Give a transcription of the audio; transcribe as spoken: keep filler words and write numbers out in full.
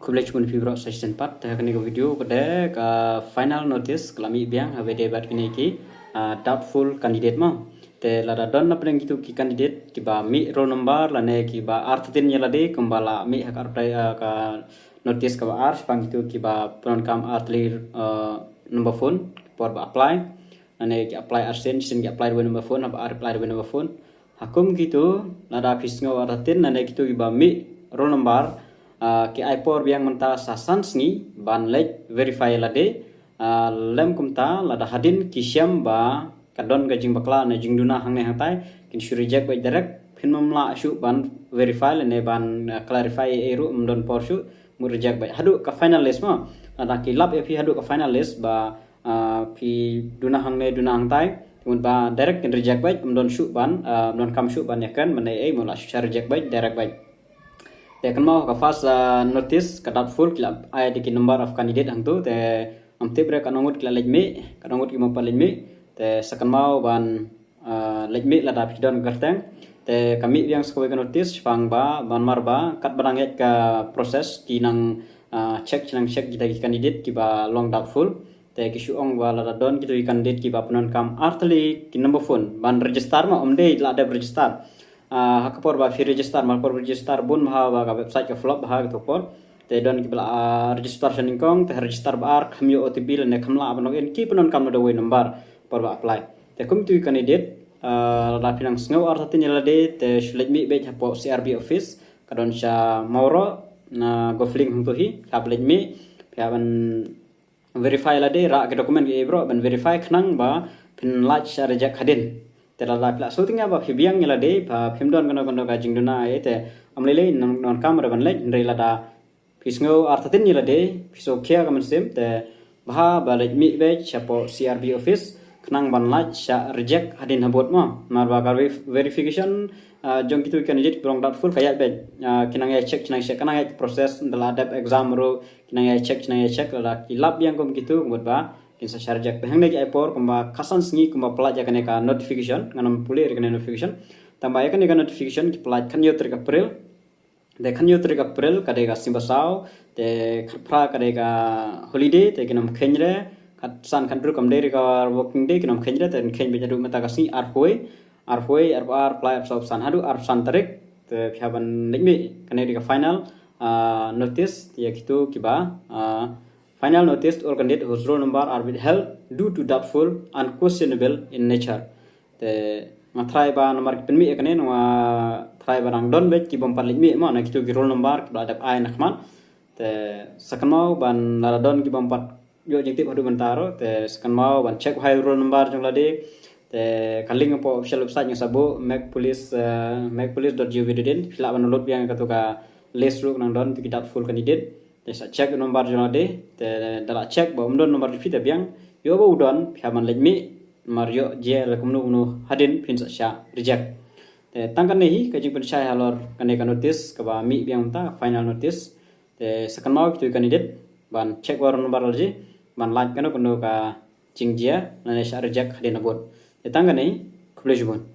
Khublei shibun phi baroh sa shisien pat. Te ha kane ka video ka dei ka final notice ka la mih biang ha kaba ïadei bad kine ki, ah, doubtful candidate mo. Te lada don na pdeng kito ki candidate kiba mih roll number lane kiba artatien ïa lade kumba la mih ha ka artai, ah, ka notice kaba ar shaphang kito kiba pyndonkam artylli, ah, number phone por ba apply. Lane ki apply arsien, shisien ki apply da uwei number phone, haba ar apply da uwei number phone. Ha kum kito, lada phi sngew artatien lane kito kiba mih roll number, ah, ki ai por biang mynta sa san sngi ban leit verify lade, ah, lem kumta lada hadien ki shem ba ka don ka jingbakla ne jingduna hangne hangtai, kin shu reject beit direct, phin ym lah shuh ban verify lane ban, ah, clarify ei ei ruh, ym don por shuh, mut reject beit haduh ka final list mo. Lada ki lap ïa phi haduh ka final list ba, ah, phi duna hangne duna hangtai, te mut ba direct kin reject beit, ym don shuh ban, ah, ym donkam shuh ban ïakren ban ei ei, mut lah shu shah reject beit direct beit. Te kynmaw ka first, ah, notice ka doubtful ki la ai da ki number of candidate hangto, te ngam tip re katno ngut ki la leit mih, katno ngut ki bym pat leit mih. Te sa kynmaw ban, ah, leit mih lada phi don kyrteng. Te ka mih biang sa kawei ka notice shaphang ba ban mar ba katba dang ïaid ka process ki nang, ah, check, ki nang check kita ki candidate kiba long doubtful. Te ki shu ong ba lada don kito ki candidate kiba pyndonkam artylli ki number phone ban register mo, ym dei la dep register. Ah, ha ka por ba phi register, mar por register bun bha ba ka website ka flop bha kato por. Te don kiba la, ah, register sha nyngkong, te register ba ar, kham ïoh O T P lane kham lah ban log in, ki pyndonkam da uwei number por ba apply. Te kum kito ki candidate, ah, lada phi nang sngew artatien ïa lade, te shu leit mih beit hapoh C R B office ka don sha Mawroh, na Golf Link hangto hi, hap leit mih, phi hap ban verify lade, rah ki document kiei baroh ban verify khnang ba phin lah shah reject hadien. Te lada phi la sngewthuh ïa ba phi biang ïa lade, ba phim don kano kano ka jingduna ei, te ym lei lei, nang, nang kam re ban leit, hynrei lada phi sngew artatien ïa lade, phi sngewkhia ka mynsiem, te bha ba leit mih beit shapoh C R B office khnang ban lah shah reject hadien habud mo. Namar ba ka verif-, verification, ah, jong kito ki candidate kiba long doubtful ka ïaid beit, ah, ki nang ïa check, ki nang check, ka nang ïaid process, da la dep exam ruh, ki nang ïa check, ki nang ïa check, lada ki lap biang kum kito, mut ba kin sa shah reject. Te hangne ki ai por kumba khatsan sngi kumba pyllait ïa kane ka notification, ngan ym pule re kane notification. Tangba ïa kane ka notification ki pyllait khathynñiew tarik April. Te khathynñiew tarik April ka dei ka sngi basaw, te khatphra ka dei ka holiday, te kin ym kheiñ re, khatsan khathynriew kam dei re ka working day, kin ym kheiñ re, te kin kheiñ beit haduh mynta ka sngi, arphew, arphew, arphew ar, arphew lai, arphew saw, arphew san haduh arphew san tarik. Te phi hap ban leit mih, kane dei ka final, ah, notice ïa kito kiba, ah, final notice to all candidate whose roll number are withheld due to doubtful, unquestionable in nature. Te nga tharai ba namar ki pynmih ïa kane, nga tharai ba dang don beit ki bym pat leit mih mo, na kito ki roll number kiba la dep ai na khmat. Te sa kynmaw ban, lada don ki bym pat ïoh jingtip haduh mynta ruh, te sa kynmaw ban check bha ïa u roll number jong lade. Te ka link hapoh official website nga sa buh, Mech Police, eh, mech police dot gov dot in, phi lah ban download biang ïa kato ka list ruh, ka nang don kito ki doubtful candidate. Te sa check ïa u number jong lade, te da la check ba um don number jong phi, te biang ïoh ba u don, phi hap ban leit mih, namar ïoh jia la kumno kumno hadien phin sa shah reject. Te tang kane hi ka jingpynshai halor kane ka notice kaba mih biang mynta, final notice. Te sa kynmaw kito ki candidate ban check bha u roll number jong lade, ban lait kano kano ka jingjia lane shah reject hadien habud. Te tang kane hi, khublei shibun.